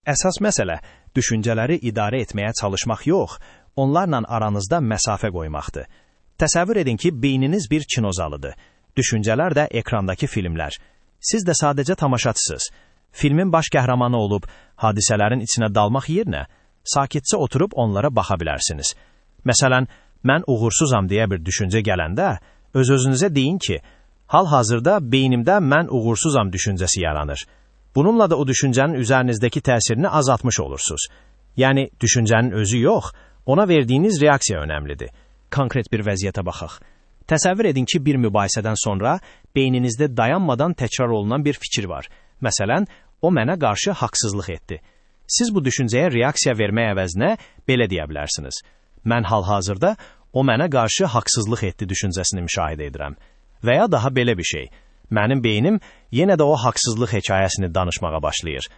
Əsas məsələ düşüncələri idarə etməyə çalışmaq yox, onlarla aranızda məsafə qoymaqdır. Təsəvvür edin ki, beyniniz bir kinozalıdır. Düşüncələr də ekrandakı filmlər. Siz də sadəcə tamaşaçısınız. Filmin baş qəhrəmanı olub hadisələrin içinə dalmaq yerinə sakitcə oturub onlara baxa bilərsiniz. Məsələn, mən uğursuzam deyə bir düşüncə gələndə öz-özünüzə deyin ki, hal-hazırda beynimdə mən uğursuzam düşüncəsi yaranır. Bununla da o düşüncənin üzərinizdəki təsirini azaltmış olursunuz. Yəni düşüncənin özü yox, ona verdiyiniz reaksiya önəmlidir. Konkret bir vəziyyətə baxaq. Təsəvvür edin ki, bir mübahisədən sonra beyninizdə dayanmadan təkrar olunan bir fikir var. Məsələn, o mənə qarşı haqsızlıq etdi. Siz bu düşüncəyə reaksiya vermək əvəzinə belə deyə bilərsiniz. Mən hal-hazırda o mənə qarşı haqsızlıq etdi düşüncəsini müşahidə edirəm. Və ya daha belə bir şey. Mənim beynim yenə də o haqsızlıq hekayəsini danışmağa başlayır.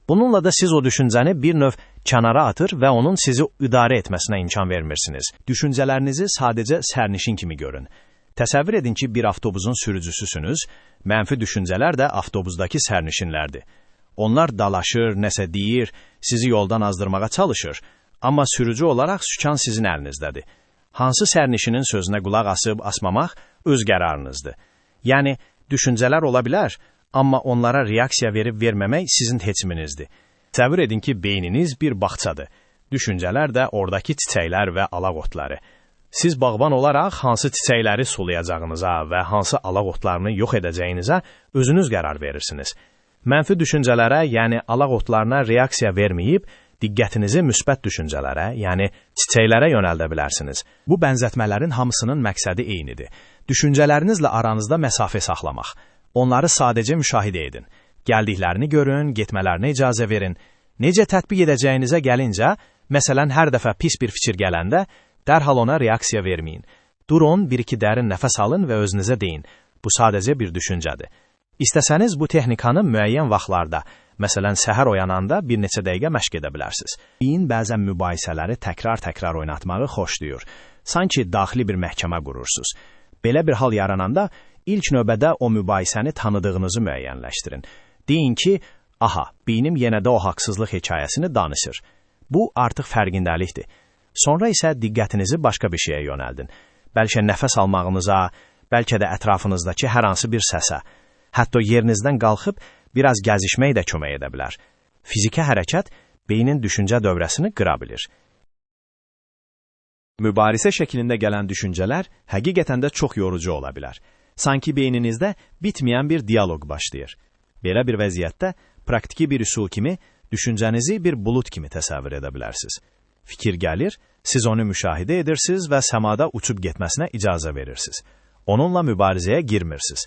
Bununla da siz o düşüncəni bir növ kənara atır və onun sizi idarə etməsinə imkan vermirsiniz. Düşüncələrinizi sadəcə sərnişin kimi görün. Təsəvvür edin ki, bir avtobusun sürücüsüsünüz, mənfi düşüncələr də avtobusdakı sərnişinlərdir. Onlar dalaşır, nəsə deyir, sizi yoldan azdırmağa çalışır. Amma sürücü olaraq sükan sizin əlinizdədir. Hansı sərnişinin sözünə qulaq asıb asmamaq öz qərarınızdır. Yəni, düşüncələr ola bilər, amma onlara reaksiya verib verməmək sizin seçiminizdir. Təsəvvür edin ki, beyniniz bir bağçadır. Düşüncələr də oradakı çiçəklər və alaq otları. Siz bağban olaraq hansı çiçəkləri sulayacağınıza və hansı alaq otlarını yox edəcəyinizə özünüz qərar verirsiniz. Mənfi düşüncələrə, yəni alaq otlarına reaksiya verməyib, diqqətinizi müsbət düşüncələrə, yəni çiçəklərə yönəldə bilərsiniz. Bu bənzətmələrin hamısının məqsədi eynidir. Düşüncələrinizlə aranızda məsafə saxlamaq. Onları sadəcə müşahidə edin. Gəldiklərini görün, getmələrinə icazə verin. Necə tətbiq edəcəyinizə gəlincə, məsələn, hər dəfə pis bir fikir gələndə dərhal ona reaksiya verməyin. Durun, bir-iki dərin nəfəs alın və özünüzə deyin. Bu sadəcə bir düşüncədir. İstəsəniz bu texnikanı müəyyən vaxtlarda, məsələn, səhər oyananda bir neçə dəqiqə məşq edə bilərsiniz. Beyin bəzən mübahisələri təkrar-təkrar oynatmağı xoşlayır. Sanki daxili bir məhkəmə qurursunuz. Belə bir hal yarananda ilk növbədə o mübahisəni tanıdığınızı müəyyənləşdirin. Deyin ki, aha, beynim yenə də o haqsızlıq hekayəsini danışır. Bu artıq fərqindəlikdir. Sonra isə diqqətinizi başqa bir şeyə yönəldin. Bəlkə nəfəs almağınıza, bəlkə də ətrafınızdakı hər hansı bir səsə. Hətta yerinizdən qalxıb biraz gəzişmək də kömək edə bilər. Fiziki hərəkət beynin düşüncə dövrəsini qıra bilir. Mübarizə şəklində gələn düşüncələr həqiqətən də çox yorucu ola bilər. Sanki beyninizdə bitməyən bir diyaloq başlayır. Belə bir vəziyyətdə praktiki bir üsul kimi düşüncənizi bir bulut kimi təsəvvür edə bilərsiniz. Fikir gəlir, siz onu müşahidə edirsiniz və səmada uçub getməsinə icazə verirsiniz. Onunla mübarizəyə girmirsiniz.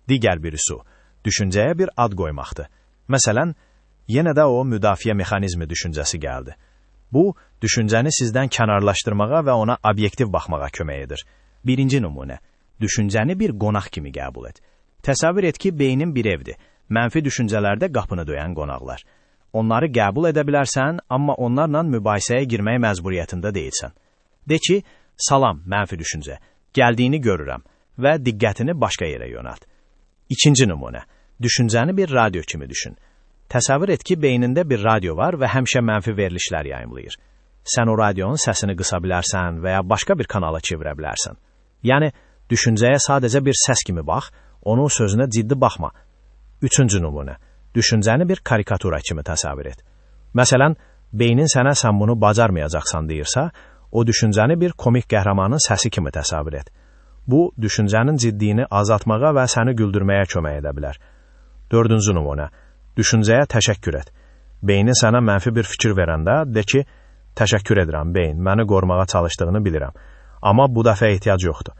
Digər bir üsul, düşüncəyə bir ad qoymaqdır. Məsələn, yenə də o müdafiə mexanizmi düşüncəsi gəldi. Bu, düşüncəni sizdən kənarlaşdırmağa və ona obyektiv baxmağa kömək edir. Birinci nümunə, düşüncəni bir qonaq kimi qəbul et. Təsəvvür et ki, beynin bir evdir. Mənfi düşüncələrdə qapını döyən qonaqlar. Onları qəbul edə bilərsən, amma onlarla mübahisəyə girmək məcburiyyətində deyilsən. De ki, salam, mənfi düşüncə, gəldiyini görürəm və diqqətini başqa yerə yönəlt. İkinci nümunə, düşüncəni bir radio kimi düşün. Təsəvvür et ki, beynində bir radio var və həmişə mənfi verilişlər yayımlayır. Sən o radionun səsini qısa bilərsən və ya başqa bir kanala çevirə bilərsən. Yəni, düşüncəyə sadəcə bir səs kimi bax, onun sözünə ciddi baxma. Üçüncü nümunə, düşüncəni bir karikatura kimi təsəvvür et. Məsələn, beynin sənə sən bunu bacarmayacaqsan deyirsə, o düşüncəni bir komik qəhrəmanın səsi kimi təsəvvür et. Bu, düşüncənin ciddiyini azaltmağa və səni güldürməyə kömək edə bilər. Dördüncü nümunə, düşüncəyə təşəkkür et. Beynin sənə mənfi bir fikir verəndə de ki, təşəkkür edirəm, beyin, məni qorumağa çalışdığını bilirəm. Amma bu dəfə ehtiyac yoxdur.